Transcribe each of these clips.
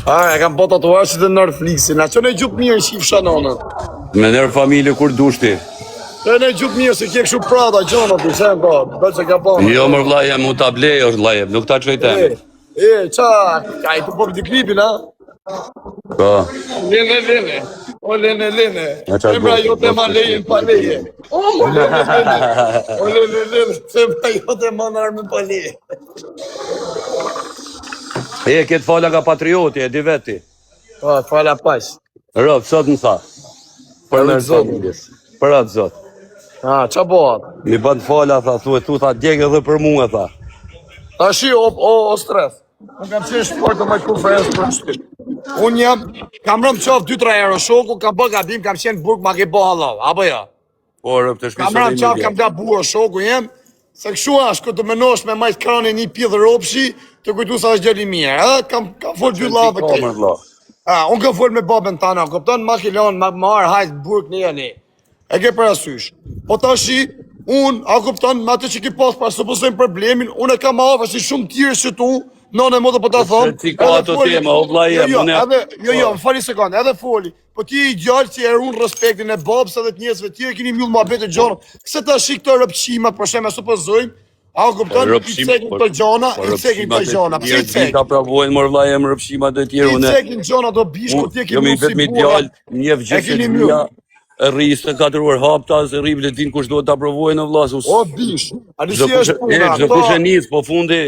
A, e kam po tatuazh të Netflixin. Na çon e gjup mirë qifsha nonën. Me nder familje kur dush ti. Çon e gjup mirë se ke kështu Prada gjona ti sen po. Dolce Gabbana. Jo mor vlla jem, unë ta blej është vlla jem, nuk ta çoj E, teme. e, ça, ka i të po këtë klipin, a? Po. Lene, lene. O lene, lene. Ja, qa Femra gotë, jote ma gotë, lejën pa leje. O lene, lene. O lene, lene. Femra jote ma armën pa leje. E, këtë fala nga patrioti, e di veti. Po, fala pash. Rob, sot më tha. Për Edhe nder Zotin. familjes. Për atë zot. Ah, ça bëhet? Mi bën fala, tha, thue, tu, tha, djeg edhe për mua, tha. Tashi o, o, o stres. Unë kam qenë shport të majtë konferencë për shtyp. Unë jam, kam rëmë qafë 2-3 euro shoku, kam bë gabim, kam qenë në burg, ma ke bë halal, apo jo? Po, rob, të Kam rëmë qafë, kam gabuar shoku jem, se kështu është, kur të menosh me majtë kranin një pidh ropshi, të kujtu sa është djali mirë, edhe kam, kam fol dy llave Ka, mër, vlla. Ah, unë kam fol me babën tana, kupton, ma ke lënë, ma marr hajt burg në jeni. E ke parasysh. Po tashi, unë, a kupton, me atë që ki pas, pas supozojmë problemin, unë e kam afër si shumë tjerë si tu, nënë e motë po ta thom. Si ka edhe ato foli- tema, o vlla Jo, jem, jo, unë edhe, jo, jo, Po. më fali sekond, edhe foli. Po ti je i djalë që e ruan respektin e babës edhe të njerëzve të tjerë, keni mbyll muhabete gjona. Pse tash këto rëpçimat, për shembull, supozojmë, a kupton, i Rëpshim, cekin po- këto gjona, po i cekin rëpshimat këto e gjona, pse i tjerë cekin? ta provojnë mor vlla jem rëpshimat e tjerë I unë. cekin gjona do bishku, Unë ti e ke jam i mbyll si vetmi burra. djalë, njeh E gjithë keni Shqipëria, mbyll. e rri 24 orë hapta, se rri le din kush duhet ta provojë në vlla, se unë O bish, a di çdo si kush është e puna, çdo kush e këto nis, po fundi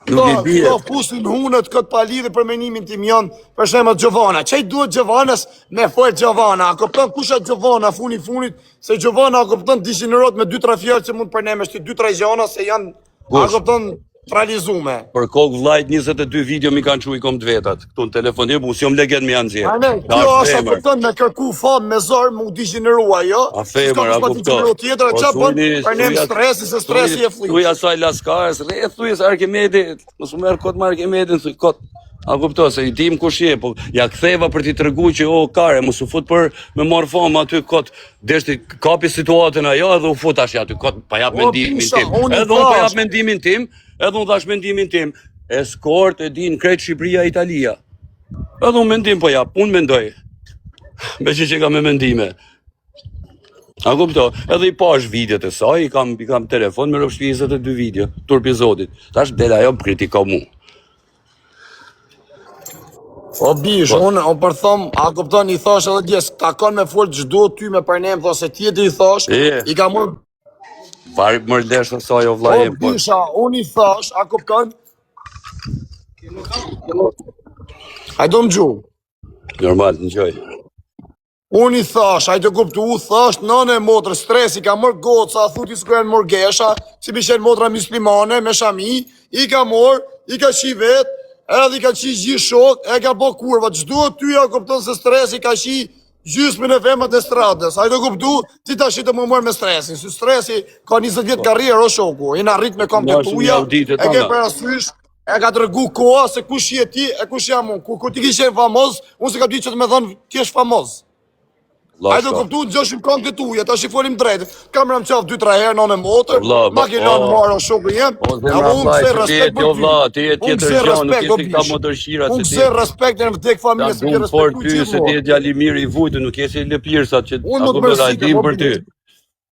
nuk i këto bie. këto fusin hunët këtë palidhje për menimin tim janë, për shembull Giovanna, ç'i duhet Giovannas me fol Giovanna, a kupton kush është Giovanna funi funit, se Giovanna a kupton degjenerohet me dy tre fjalë që mund të përnemesh ti dy tre gjëra se janë a Kush? kupton të realizume. Për kokë vllajt 22 video mi kanë çu i kom të vetat. Këtu në telefon jem, unë s'jam legen me janë nxjerr. A ne, Ka kjo është është a femër. kupton me kërku famë me zor mu degjenerua, jo? A S'ka femër, kush a pa kupto. degjeneru tjetër, Po ç'a bën? thujni, Përnem thuja, stresi, se thuj, stresi e fliq. thuj asaj Laskarës, re, thuj se Arkimedi, mos u merr kot me Arkimedin, thuj kot. A kupto se i dim kush je, po ja ktheva për t'i tregu që o kare, mos u fut për me marr famë aty kot. Deshti kapi situatën ajo edhe u fut tash aty kot, pa jap O mendimin bisha, tim. unë i Edhe unë pa jap thash, mendimin tim, edhe unë thash mendimin tim. Eskort e din krejt Shqipëria Italia. Edhe unë mendim po jap, unë mendoj. Me që që kam me mendime. A kupto, edhe i pash videot e saj, i kam i kam telefon me rrofsh 22 video, turpi zotit. Tash del ajo më kritiko mu. O bish, Po, unë o për thom, a kupton, i thash edhe dje, takon me fol çdo ty me përnem, thos se tjetri i thash, e, i ka mor, vari mër lesh asaj o vlla o jem, po. bisha, unë i thash, a kupton, a do më gjuhë. Normal, ngjoj. Unë i thash, ai të kuptu, thash, nënë e motrë, stresi, ka mërë goca, thu ti s'ku janë murgesha, si mi qenë motra muslimane, me shami, i ka morë, i ka qi vet, edhe i ka qi gjithë shok, e ka bo kurva, çdo ty ja kupton se stresi ka qi gjysmën e femrat e stradës. Ai të kuptu, ti tash të më marr me stresin, se stresi ka 20 vjet Po, karrierë o shoku, i na rrit me po këmbë të kënaqemi tuja, auditet e ke tona. parasysh, e ka tregu koha se kush je ti e kush jam unë. Kur, kur ti ke qenë famoz, unë se kam ditë që të më thonë ti je famoz. Vlla Ai do shka. kuptu ngjashim këngë të tuja, tash i folim drejt. Kam ram qaf 2-3 herë nënë O motër, vlla, ma ba, ke lënë o, marrë o shoku jem, o edhe zemra unë vllai, kthe se ti je respekt ti për o ty. vlla, ti je Unë tjetër kthe gjë, nuk respekt je o si këta bish. motërshira Unë se ti kthe respekt në vdek ta familjes se ke dum fort respektu ty se ti gjithmonë. je djalë i mirë i vujtur, nuk je si lëpirsat që Unë a mund të kupton, a e mërzitem dim o për ty. bish.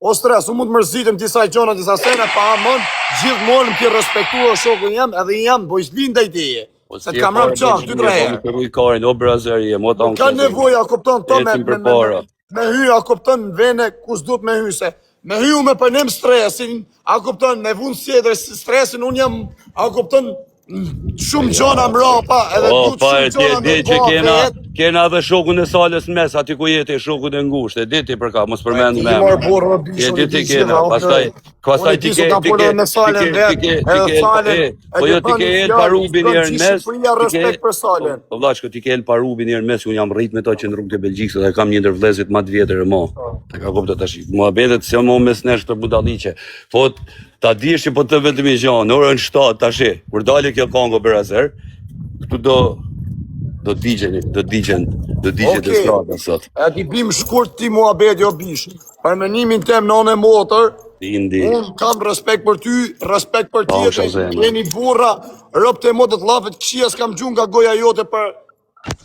O stres, unë mund të mërzitem disa gjëra, disa sene, pa amon, gjithmonë më ke respektuar shoku jem, edhe jam bojsli ndaj teje. Po Se si të e kam rënë fare qaf bojsli, 2-3 po herë. më kërruj karin, o brazer je, mo ta Nuk unë ka kështu. nevojë, a kupton to me Ecim me me me përpara. me hy, a kupton në vene ku s'duhet me hy se me hy unë me përnem stresin, a kupton me vunë sjedër stresin, unë jam, a kupton shumë Ja. gjona mrapa, edhe O, duhet pa shumë e ti e gjona me di që ba kena, vet. kena edhe shokun e salës në mes, aty ku jeti, shokun e ngushtë, e di ti për ka, mos E përmend ti me mor emër. burrë, o Ti bish, e unë di e ti di kena, gjitha, o pastaj, plot. Unë pastaj e ti di se ke, kam ti folur ke, edhe me ti Salen ke, ti vet, ke, ti edhe ke, Salen, e, e po ke jo ti bën ke një el fjalë, parubin s'bën një herë në gjithë mes, Shqipëria ti ke, respekt për o, Salen. o vllashko, ti ke el parubin një herë në mes, unë jam rrit me to që në rrugë të Belgjikës dhe kam një ndër vëllezërit më të vjetër e mo. E ka kuptuar tash. Muhabetet s'janë mo mes nesh këto budalliqe. Po ta dish që po të vetëm një gjë, në orën 7 tash, kur dalë kjo kongo për azer, këtu do do digjeni, do digjen, do digjet Okej. estrada sot. E ti bim shkurt ti muhabeti o bish. Për menimin tem nënë e motër, Indi. Unë kam respekt për ty, respekt për Po, tjetrin, zemër. jeni burra, robt e motë të llafet këqija s'kam gjunë nga goja jote për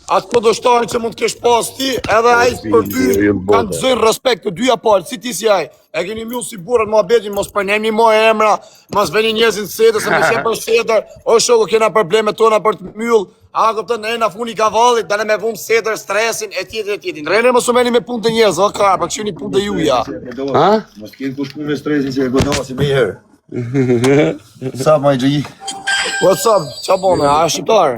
atë kodështarin që mund të kesh pas ti, edhe ai për ty Indi, yll bote. kanë të zënë respekt të dyja palë, si ti si ai. E keni mbyll si burrat muhabetin, mos përnemni mo emra, mos veni njerëzit në sedër, se më qenë për sedër, o shoku kena probleme tona për të mbyll. A kupton ne na funi kavallit, dale me vum sedër stresin e tjetër e tjetër. Rrene mos u merrni me punë të njerëzve, o kar, po këshini punë të juja. Ha? Mos të kenë kush punë me stresin që e godasin me herë. Sa my G? What's up? Qa bone, a është shqiptar?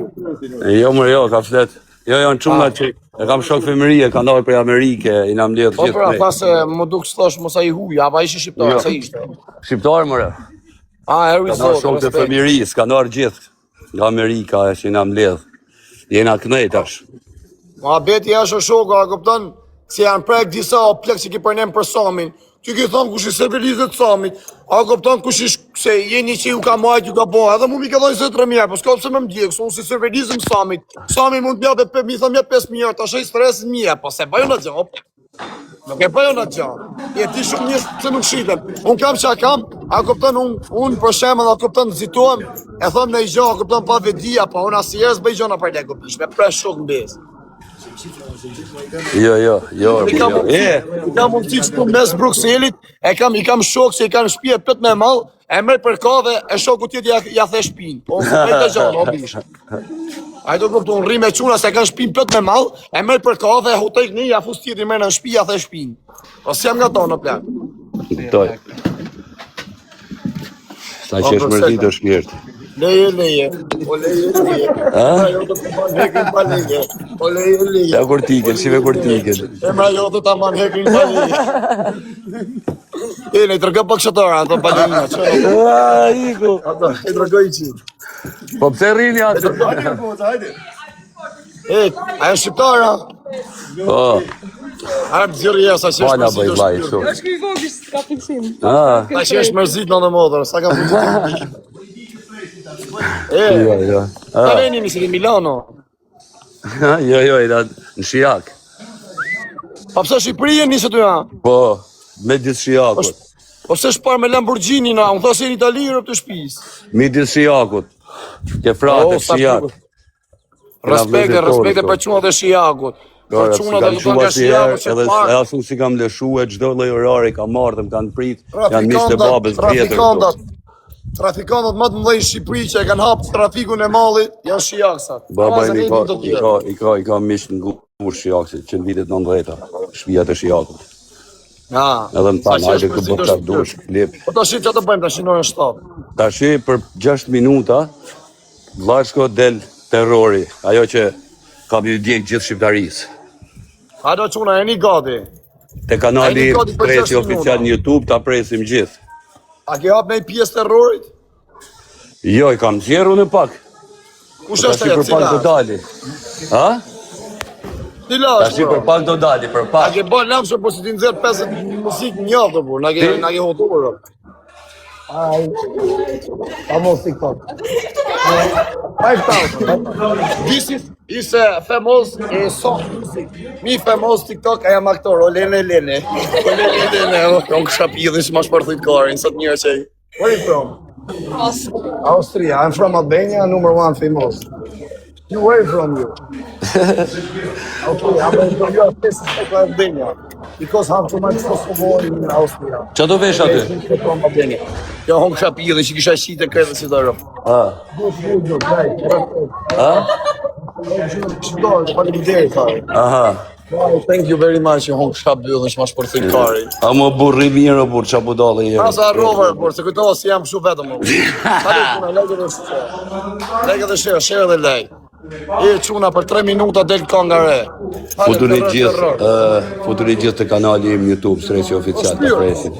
Jo, më jo, ka flet. Jo, janë çuna që e kam shok fëmijërie, kanë dalë prej Amerike, i na mbledh Po gjithë. pra, ne. tha se më duk s'thosh mos ai huj, apo ai ishte shqiptar, Jo. sa ishte. Shqiptar më re. A, eri Kanë zot, ardhur shok të respekt. fëmijërisë, kanë ardhur gjithë nga Amerika që i na mbledh. Jena kënej tash. Muhabeti është o shoku, a kupton? Se janë prek disa o plek që ki përnem për Samin. Ty ki thonë kush i servilizet Samit, a kupton kush i sh- se jeni që ju ka majt, ju ka bo, edhe mu mi ka dhënë 23 mijë, po s'ka pse më ndjek, se unë si servilizëm Samit. Sami mund të më japë mi thon jep 5 mijë, tash ai stresin më jep, po se bëj unë atë gjë, op. Nuk e bëj unë atë gjë. E di shumë mirë se nuk shitem. Unë kam çka kam, a kupton unë un për shembull, a kupton nxitohem, e them në gjë, a kupton pa vedia, po unë asnjëherë s'bëj gjëna për lekë, pish, me presh shok mbes. Jo, jo, jo, I kam jo. mundësi, E, i kam mundësi këtu mes Brukselit, e kam i kam shok që i kanë shtëpi e plot me mall, e merr për kave, e shoku tjetër ja, ja the shtëpinë. Po unë s'bëj këtë gjë, o bish. Ai do kupton, unë rri me çuna se kanë shtëpinë plot me mall, e merr për kave, e hutoj këni, ja fus tjetrin merr në shtëpi, ja the shtëpinë. Po s'jam nga to në plan. kuptoj. Sa që është Po, mërzitur shpirt. Leje, leje. O leje, leje. A? Emra jote ta mban hekrin pa leje. O leje, leje. Ja kur t'iken, shive kur t'iken. Emra jote ta mban hekrin pa leje. E, ne i tregoj pak shëtora, ato balerina, ço. A, iku. Ato, i tregoj i qitë. Po pse rrini atë? Hajde, goca, hajde. E, a është shqiptar, a? Po, A më zirë jesa, që pa është na bëj mërzit vllai është kështu. Është ky i vogël që s'ka pëlqim. Ah, Ta që është mërzit në në modër, sa ka pëlqim. E, jo, jo. ta Ah, veni mi si në Milano. jo, jo, i da në Shijak. Pa pse Shqipëri e nisë ty, ha? Po, me disë Shijakut. Po pse është parë me Lamborghini, na? Unë thosë në Itali, rëp të shtëpisë. Midis Shijakut. Ke frate, O, sa Shijak. bukur. Respekte, vëllezër respekte tonë, për çunat e Shijakut. Për Ora, çunat si e kam do shu nga asnjëherë, Shijaku që edhe parë. as unë si kam lëshue çdo lloj orari kam marrë dhe më kanë prit, janë miqtë e Trafikantat, babës vjetër. këtu. trafikantat, trafikantat më të mëdhenj në Shqipëri që e kanë hap trafikun e mallit janë shijaksat. Baba Ama im i se ka ne do i tjerë. ka i ka i ka miq në ngushtë Shijaksit që në vitet 90-ta, shtëpia e Shijakut. Ha. Edhe më Sa thanë, që hajde është këtu mërzit bëj ta është dush, klip. Po tash çfarë të bëjmë tash në orën 7. Tashi për 6 minuta Vlashko del terrori, ajo që ka mi djeg gjithë shqiptarisë. A do çuna jeni gati? Te kanali Ai gati për Stresi 6 oficial minuta. në YouTube ta presim gjithë. A ke hap me pjesë terrorit? Jo, i kam nxjerrë unë pak. Kush Po është tashi ajo? për pak Cila? do dali. Ha? Cila Tashi është? për bro? pak do dali, për A pak. ke bën lamshë po si ti nxjerr 50 muzikë një javë po, na ke Ti? na ke hotuar. Ai. A mos TikTok. 5000. This is is a famous uh, song music. Me famous TikTok, I am actor. O lene lene. O lene lene. O unë kisha pidhin që ma shpërthit karin, sot mirë që i. Where you from? Austria. I'm from Albania, number one famous. You where from you? Okay, I'm from you are famous Albania. Because have too much Kosovo in Austria. Qa do vesh aty? From Albania. Jo, unë kisha pidhin që kisha qitë e kredhe si do Ha. Good, good, good, right. Ha? Shqiptar, faleminderit fare. Aha. Wow, thank you very much, jo unë kisha byllën që ma shpërthit karin. A më burri mirë o burr, qa budalli je. Sa sa harrova, por se kujtova si jam kështu vetëm. o. Hajde çuna, like dhe share. Like dhe share, share dhe like. E çuna për 3 minuta del kënga re. Hajde, Futuni terror, gjithë, terror. ë, futuni gjithë të kanali im YouTube, Stresi Oficial, ta presim.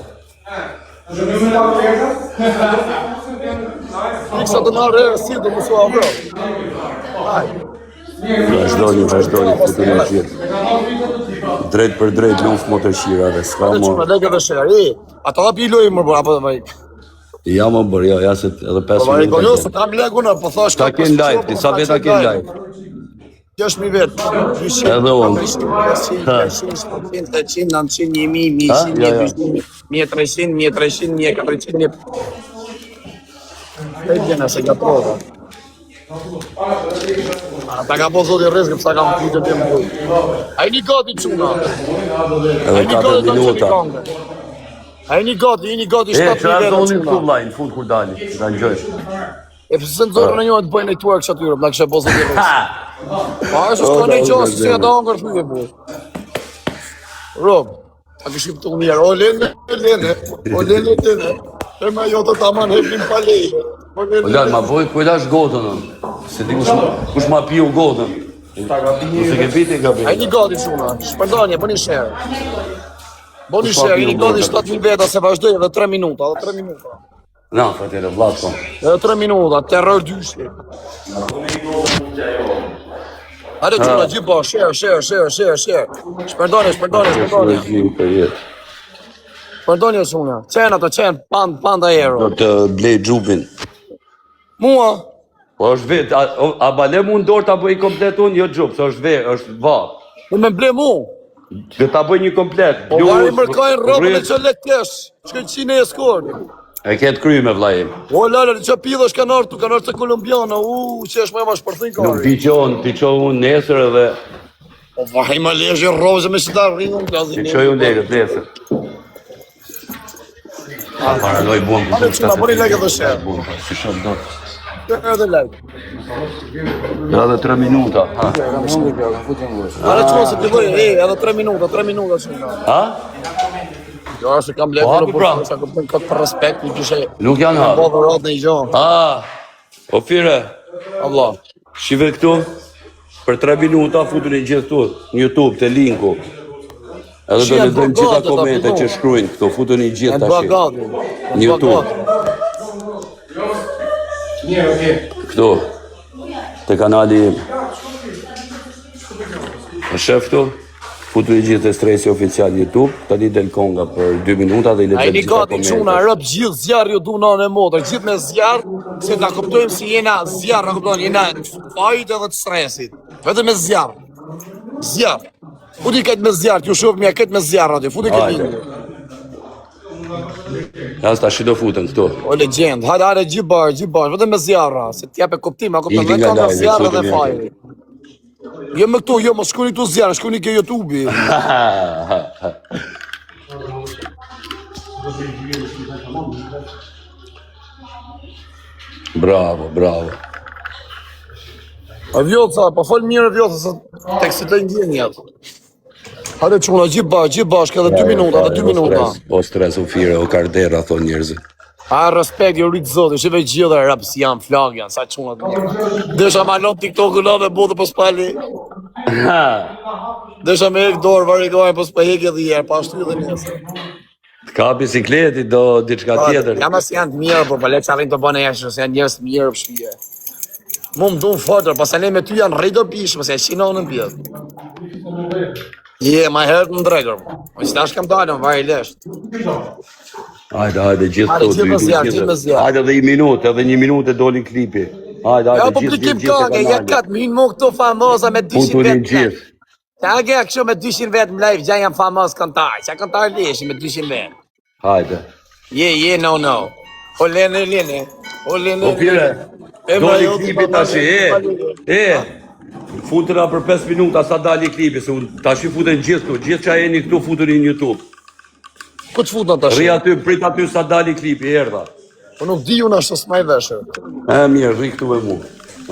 Fiksa të marrë re, si do mësua bro. Hajde. Vazhdoni, vazhdoni, futuni gjithë. Drejt për drejt luftë motërqirave, s'ka Hajde mo. çuna, like dhe share. E, ata hapi lojë më bro, apo vaj. Ja më bërë, jo, ja se edhe 5 Po vaj, minuta. jo, gjen. se kam lekun, po thash Ta ken live, ti sa veta ken live. 6000 vet. 200, Edhe unë. 400, 500, 600, 700, 800, 900, 1000, Ha? 1100, Ja, ja. 1200, 1300, 1300, 1400, 1000. E gjena se gatrova. A ta ka po zoti rrezë, pësa kam flitë të më A jeni gati çuna? Edhe A jeni 4 gati ta çoni minuta. kangën? A jeni gati, jeni gati E, 7000 çfarë veta thonin këtu çuna? vllai në fund kur dali, ta ngjojsh. E pse nxorën në njëjtë bëjnë network që atyre, bla kishe po zoti rrezë. Pa është O, s'ka da, një o, gjë, da, si nga zemër. ta hongër thyje bu. Rob, a kishim të mirë, o lene, lene, o lene, lene. E ma jote ta man hepin pa leje. O lene, O lan, ma boj, ku e lash gotën unë? Se di kush, kush ma piu gotën. Mos e ke piti ka A jeni pi. gati çuna? Shpërndanje, bëni share. Bëni Kush ma share, piu jeni gati gotën? 7000 veta se vazhdoj edhe 3 minuta, edhe 3 minuta. Na, fatele, vlla po. Edhe 3 minuta, terror dyshi. Hajde çuna, gjithë ba, share, share, share, share, share. Shpërndanje, shpërndanje, shpërndanje. Regjim për jetë. Shpërndanje çuna. Qen ato, qen, pand, panda euro. Do të blej xhupin. Mua, Po është vet, a, o- a bale mund dorë ta bëj komplet unë, jo xhup, se është ve, është va. do me ble mu. Do ta bëj një komplet. Po bluz, vari mërkajnë rrobën e rrjet. që lek kesh. Shkoj qinë e eskort. E ke të kryme vllai im. O lala, që pidhësh kanë ardhur, kanë ardhur të kolumbiana, u, që është më ma shpërthin Nuk kari. di që unë, ti çoj unë nesër edhe Po vahim ma lezhi rrobë me si ta rrinë, ti çoj unë lekët nesër. A paranoj buan ku Hajde, çuna, bëni like edhe share. Buan, si shoh dot. Edhe like. Edhe 3 minuta. Ha. Hajde çuna se filloj, e, edhe 3 minuta, 3 minuta çuna. Ha? Jo, se kam lekë Po, në hapi pra. burë, sa kupton këtë për respekt, nuk kishe Nuk janë po hap. dhurat në gjë. Ah. O fire, Allah. shive këtu. Për 3 minuta futuni gjithë këtu në YouTube te linku. Edhe do Shi, janë lexojmë bërë gjitha gati, ta komentet fillu. që shkruajnë këtu, futuni gjithë Janë bë tash. gati. Në Janë bë YouTube. gati. Këtu. Te kanali im. E shef këtu? Futuni gjithë te Stresi oficial YouTube, tani del konga për 2 minuta dhe i A lexojmë jeni gjitha gati çuna, komentet. rëp gjithë zjarr ju du në e motër, gjithë me zjarr, se ta kuptojmë si jena zjarr, na kupton, jena fajit edhe të stresit. Vetëm me zjarr. Zjarr. Futi këtë me zjarr, ju shoh mja këtë me zjarr aty, futi këtë Hajde. link. Ja tash do futen këtu. O legjend, hajde hajde gjithë bar, gjithë bar, vetëm me zjarra, se t'japë kuptim, a kupton, Ikin dhe nga ka nga live, zjarr futuni edhe aty. fajri. Jo me këtu, jo mos shkoni këtu zjarr, shkoni ke YouTube-i. Bravo, bravo. A Vjoca, po fol mirë Vjoca, se tek si të ndjenjat. Hajde çuna, gjithë bashkë, gjithë bashkë, edhe 2 minuta, edhe 2 O minuta. stres, o stres, o fire, o kardera, thonë njerëzit. A respekt, jo rrit zoti, shive gjithë e rap si janë flag janë, sa çuna të mira. Desha ma lon TikTokun dhe botë po s'pali. Desha me hek dorë varigojnë po s'pa hek edhe herë, pa ashtu edhe nesër. Të ka bicikleti, do diçka tjetër. Jam as janë të mirë, por po le të arrin të bënë jashtë, se janë njerëz të mirë për shtëpi. Mu më duan fort, pastaj ne me ty janë rritur pish, mos e shinon në pjesë. Je, ma herët në drekër. Po që tash kam dalë, më vari lesht. Hajde, hajde, gjithë Hajde, këto, gjithë dy, me dy, zjarr, gjithë. gjithë me zjarr. Hajde edhe një minutë, edhe një minutë e doli klipi. Hajde, Ja, hajde, po gjithë, plikim gjithë, gjithë kage, te ja kanali. kat, më hinë mu këto famoza me 200 Futuni vetë. gjithë. Ta ke kështu me 200 vetë në live, gja jam famoz këngëtar. Qa këngëtar leshi me 200 vetë? Hajde. Je, je, no, no. O lene, lene. O lene. O pire, E, ma, doli jo, klipi pa, tash, e, e. Futëra për 5 minuta sa dali klipi, se unë tash i futen gjithë këtu, gjithë që jeni këtu futuni në YouTube. Ku të futën tash? Rri aty, prit aty sa dali klipi, erdha. Po nuk di unë ashtu s'maj veshër. E mirë, rri këtu me mua.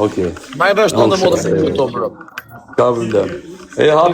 Okej. Maj vesh të Nuk në modës se- e YouTube, bro. Ka problem. E hapi.